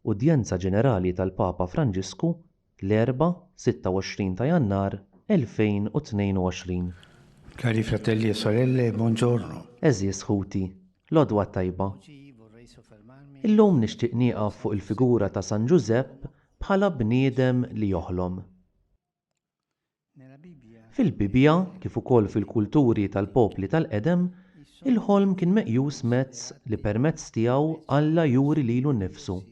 Udjenza Ġenerali tal-Papa Franġisku, l-Erbgħa, 26 ta' Jannar, 2022. Cari fratelli e sorelle, buongiorno. Għeżież ħuti, l-għodwa t-tajba. Illum nixtieq nieqaf fuq il-figura ta' San Ġużepp bħala bniedem li joħlom. Fil-Bibbja, kif ukoll fil-kulturi tal-popli tal-qedem, il-ħolm kien meqjus mezz li permezz tiegħu Alla juri lilu nnifsu.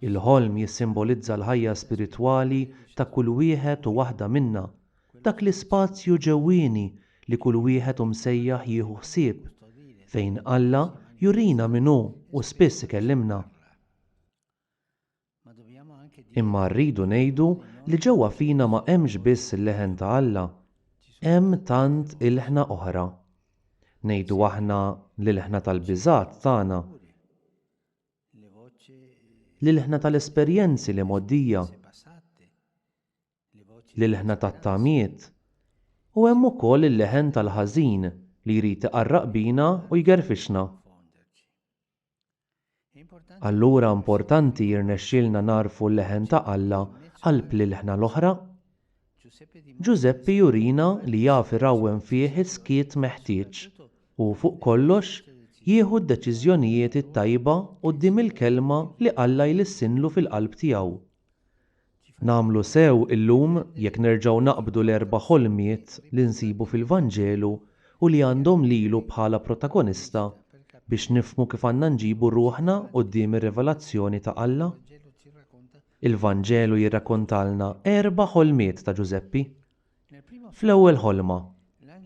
Il-ħolm jissimbolizza l-ħajja spiritwali ta' kull wieħed u waħda minna, dak l-ispazju ġewwieni li kull wieħed hu msejjaħ jieħu ħsieb, fejn Alla jurina min hu u spiss ikellimna. Imma rridu ngħidu li ġewwa fina ma hemmx biss il-leħen ta' Alla, hemm tant ilħna oħra. Ngħidu aħna l-ilħna tal-biżgħat tagħna, l-ilħna tal-esperjenzi l-imgħoddija, l-ilħna tat-tamiet, u hemm ukoll il-leħen tal-ħażin li jrid iqarraq bina u jgerfixna. Allura importanti jirnexxielna nagħrfu l-leħen ta' Alla qalb l-ilħna l-oħra. Ġużeppi jurina li jaf irawwem fih is-skiet meħtieġ u, fuq kollox, jieħu d-deċiżjonijiet it-tajba quddiem il-kelma li Alla jlissinlu fil-qalb tiegħu. Nagħmlu sew illum jekk nerġgħu naqbdu l-erba' ħolmiet li nsibu fil-Vanġelu u li għandhom lilu bħala protagonista biex nifhmu kif għandna nġibu ruħna quddiem ir-rivelazzjoni ta' Alla. Il-Vanġelu jirrakontalna erba' ħolmiet ta' Ġużeppi. Fl-ewwel ħolma,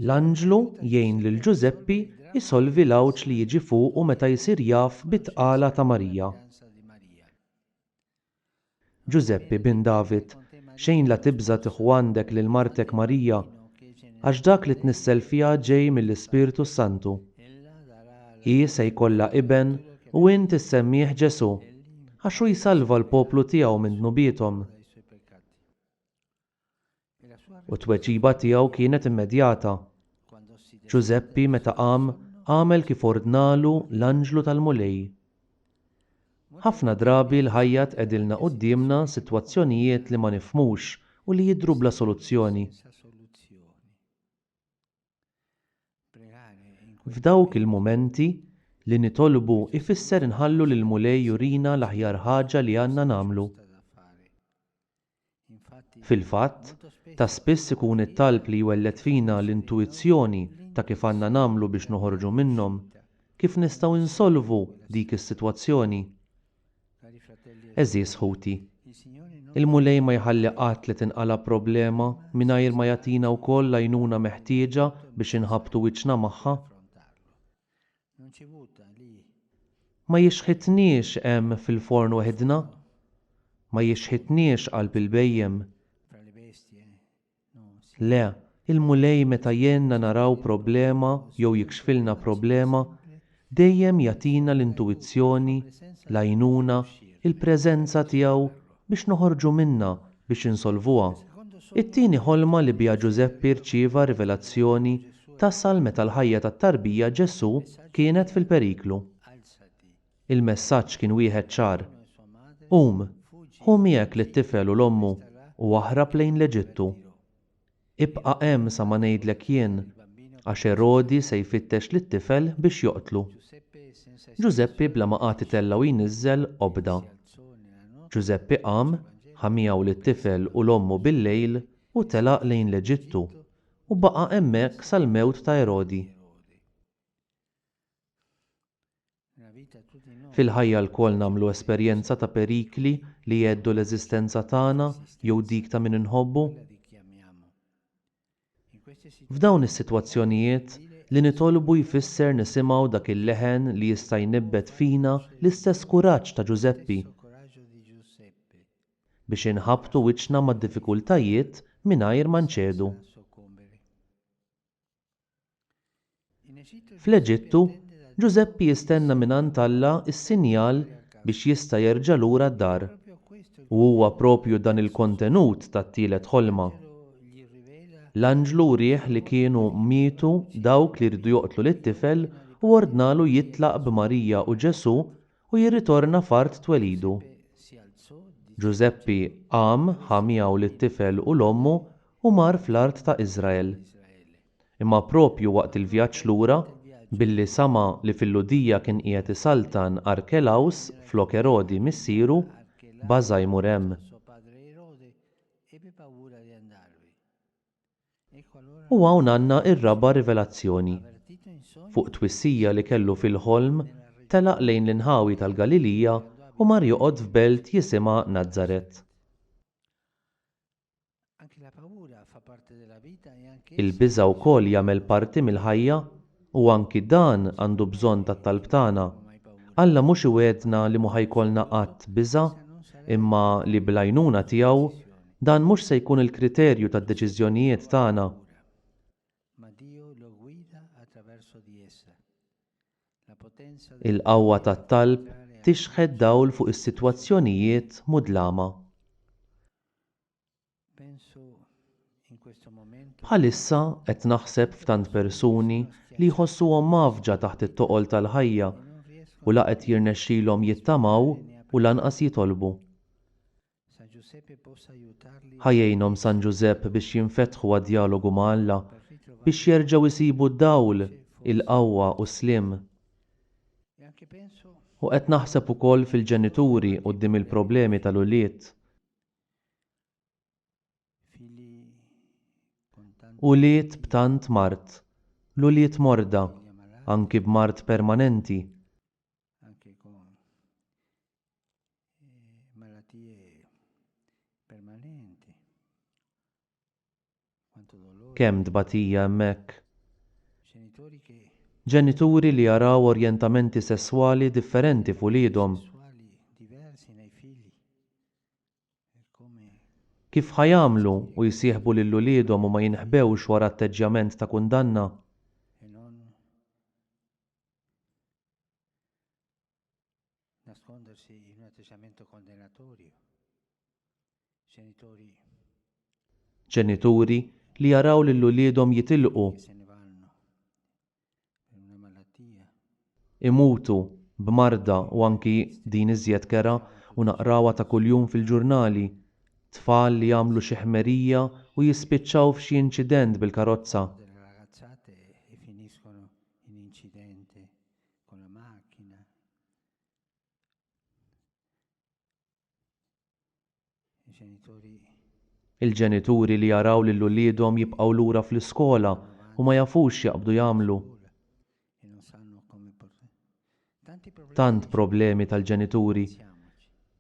l-anġlu jgħin lil Ġużeppi jsolvi l-għawġ li jiġi fuqu meta jsir jaf bit-tqala ta' Marija. Ġużeppi, bin David, xejn la tibża' tieħu għandek lil martek Marija, għax dak li tnissel fiha ġej mill-Ispirtu s-Santu. Hi se jkollha iben u int issemmih Ġesù, għax hu jsalva l-poplu tiegħu minn dnubiethom. U t-tweġiba tiegħu kienet immedjata. Ġużeppi, meta qam, għamel kif ordnalu l-anġlu tal-Mulej. Ħafna drabi l-ħajja tqegħdilna quddiemna sitwazzjonijiet li ma nifhmux u li jidhru bla soluzzjoni. F'dawk il-mumenti, li nitolbu ifisser inħallu lill-Mulej jurina l-aħjar ħaġa li għandna nagħmlu. Fil-fatt, ta' spiss ikun it-talb li jwelled fina l-intuwizzjoni ta' kif għandna nagħmlu biex noħorġu minnhom, kif nistgħu nsolvu dik is-sitwazzjoni. Għeżież ħuti, il-Mulej ma jħalli qatt li tinqala' problema mingħajr ma jagħtina wkoll l-għajnuna meħtieġa biex inħabbtu wiċċna magħha. Ma jixħitniex hemm fil-forn weħidna, ma jixħitniex qalb il-bhejjem. Le, il-Mulej meta jgħinna naraw problema jew jikxfilna problema, dejjem jagħtina l-intuwizzjoni, l-għajnuna, il-preżenza tiegħu biex noħorġu minnha, biex insolvuha. It-tieni ħolma li biha Ġużeppi rċieva rivelazzjoni tasal meta l-ħajja tat-tarbija Ġesù kienet fil-periklu. Il-messaġġ kien wieħed ċar, Qum, ħu miegħek lit-tifel u 'l ommu u aħrab lejn l-Eġittu. Ibqa' hemm sa ma ngħidlek jien, għax Erodi se jfittex lit-tifel biex joqtlu. Ġużeppi bla ma qagħad itella' u jniżżel obda. Ġużeppi qam, ħa miegħu lit-tifel u 'l ommu billejl u telaq lejn l-Eġittu, u baqa' hemmhekk sal-mewt ta' Erodi. Fil-ħajja lkoll nagħmlu esperjenza ta' perikli li jheddu l-eżistenza tagħna jew dik ta' min inħobbu. F'dawn is-sitwazzjonijiet, li nitolbu jfisser nisimgħu dak il-leħen li jista' jnibbet fina l-istess kuraġġ ta' Ġużeppi biex inħabbtu wiċċna mad-diffikultajiet mingħajr ma nċedu. Fl-Eġittu, Ġużeppi jistenna mingħand Alla s-sinjal biex jista' jerġa' lura d-dar. U huwa proprju dan il-kontenut tat-tielet ħolma. L-anġlu wrieh li kienu mietu dawk li riedu joqtlu lit-tifel u ordnalu jitlaq b'Marija u Ġesù u jirritorna f'art twelidu. Ġużeppi qam, ħa miegħu lit-tifel u 'l ommu u mar fl-art ta' Iżrael. Imma proprju waqt il-vjaġġ lura, billi sama' li fil-Lhudija kien qiegħed isaltan Arkelaws flok Erodi missieru, baża' jmur hemm. U hawn għandna r-raba' rivelazzjoni. Fuq twissija li kellu fil-ħolm, telaq lejn l-inħawi tal-Galilija u mar joqgħod f'belt jisimha Nazaret. Il-biża' wkoll jagħmel parti mill-ħajja u anki dan għandu bżonn tat-talb tagħna. Alla mhux iwegħdna li mhu ħa jkollna qatt biża' imma li bl-għajnuna tiegħu dan mhux se jkun il-kriterju tad-deċiżjonijiet tagħna. Il-qawwa tat-talb tixħet dawl fuq is-sitwazzjonijiet mudlama. Bħalissa qed naħseb f'tant persuni li jħossuhom mgħaffġa taħt it-toqol tal-ħajja u la qed jirnexxilhom jittamaw u lanqas jitolbu. Ħa jgħinhom San Ġużepp biex jinfetħu għad-djalogu ma' Alla, biex jerġgħu jsibu d-dawl, il-qawwa u s-sliem. U qed naħseb ukoll fil-ġenituri quddiem il-problemi tal-ulied. Ulied b'tant mard, l-ulied morda, anki b'mard permanenti. Kemm tbatija hemmhekk! Ġenituri li jaraw orjentamenti sesswali differenti f'uliedhom. Kif ħa jagħmlu u jsieħbu lil uliedhom u ma jinħbewx wara atteġġjament ta' kundanna? Ġenituri li jaraw lil uliedhom jitilqu, imutu b'marda u anki din iżjed kerha u naqrawha ta' kuljum fil-ġurnali, tfal li jagħmlu xi ħmerija u jispiċċaw f'xi inċident bil-karozza. Il-ġenituri li jaraw lil uliedhom jibqgħu lura fl-iskola u ma jafux x'jaqbdu jagħmlu. Tant problemi tal-ġenituri.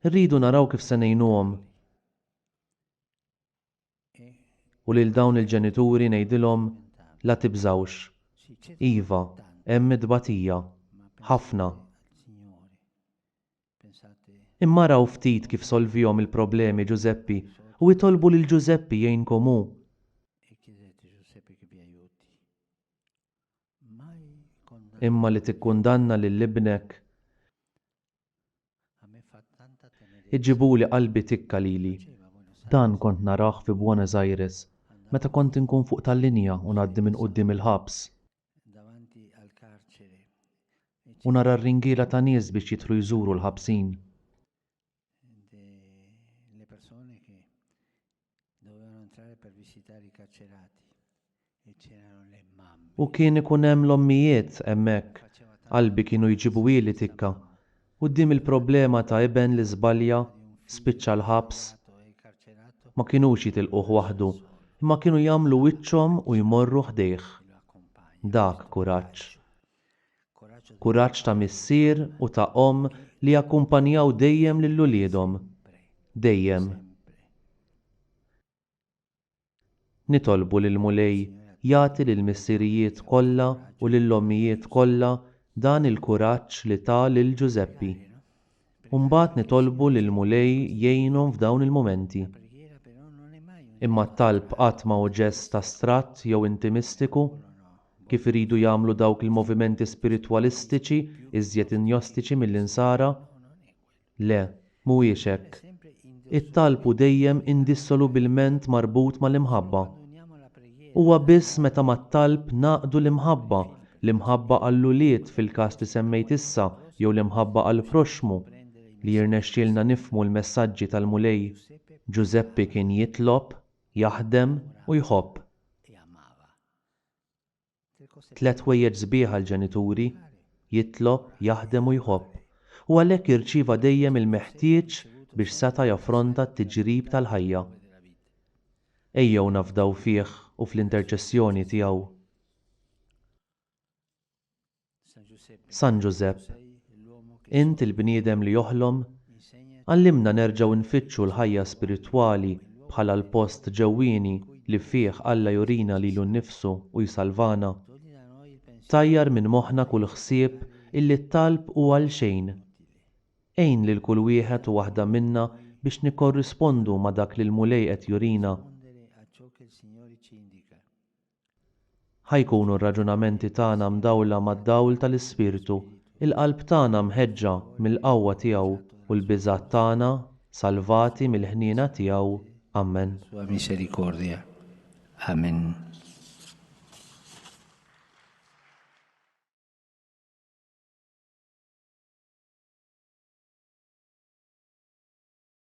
Irridu naraw kif se ngħinuhom. U lil dawn il-ġenituri ngħidilhom la tibżgħux. Iva, hemm it-tbatija. Ħafna. Imma araw ftit kif solvihom il-problemi Ġużeppi u itolbu lil Ġużeppi jgħinkom hu. Imma li tikkundanna lil ibnek iġġibuli qalbi tikka lili. Dan kont narah fi Buenos Aires meta kont inkun fuq tal-linja u ngħaddi minn quddiem il-ħabs. U nara r-ringiela ta' nies biex jidħlu jżuru l-ħabsin. U kien ikun hemm l-ommijiet hemmhekk, qalbi kienu jġibuhieli tikka. Quddiem il-problema ta' iben li żbalja, spiċċa l-ħabs, ma kinux jitilquh waħdu, imma kienu jagħmlu wiċċhom u jmorru ħdejh. Dak kuraġġ. Kuraġġ ta' missier u ta' omm li jakkumpanjaw dejjem lil uliedhom. Dejjem. Nitolbu lill-Mulej jagħti lill-missirijiet kollha u lill-ommijiet kollha dan il-kuraġġ li ta lil Ġużeppi. U mbagħad nitolbu lill-Mulej jgħinhom f'dawn il-mumenti. Imma t-talb qatt ma hu ġest astratt jew intimistiku, kif iridu jagħmlu dawk il-movimenti spiritwalistiċi iżjed injostiċi mill-Insara. Le, mhuwiex hekk. It-talb hu dejjem indissolubilment marbut mal-imħabba. Huwa biss meta mat-talb ngħaqqdu l-imħabba l-imħabba għall-ulied fil-każ li semmejt issa jew l-imħabba għall-proxxmu, li jirnexxielna nifhmu l-messaġġi tal-Mulej. Ġużeppi kien jitlob, jaħdem u jħobb. Tlett ħwejjeġ sbieħ għall-ġenituri, jitlob, jaħdem u jħobb, u għalhekk irċieva dejjem il-meħtieġ biex seta' jaffronta t-tiġrib tal-ħajja. Ejjew nafdaw fih u fl-interċessjoni tiegħu. San Ġużepp, int il-bniedem li joħlom, għallimna nerġgħu nfittxu l-ħajja spiritwali bħala l-post ġewwieni li fih Alla jurina lilu nnifsu u jsalvana. Tajjar minn moħħna kull ħsieb illi t-talb hu għalxejn. Għin lil kull wieħed u waħda minna biex nikkorrispondu ma' dak li l-Mulej qed jurina. Ħa jkunu r-raġunamenti tagħna mdawla mad-dawl tal-Ispirtu, il-qalb tagħna mħeġġa mill-qawwa tiegħu u l-biżgħat tagħna salvati mill-ħniena tiegħu. Ammen. Sua misericordia. Amen.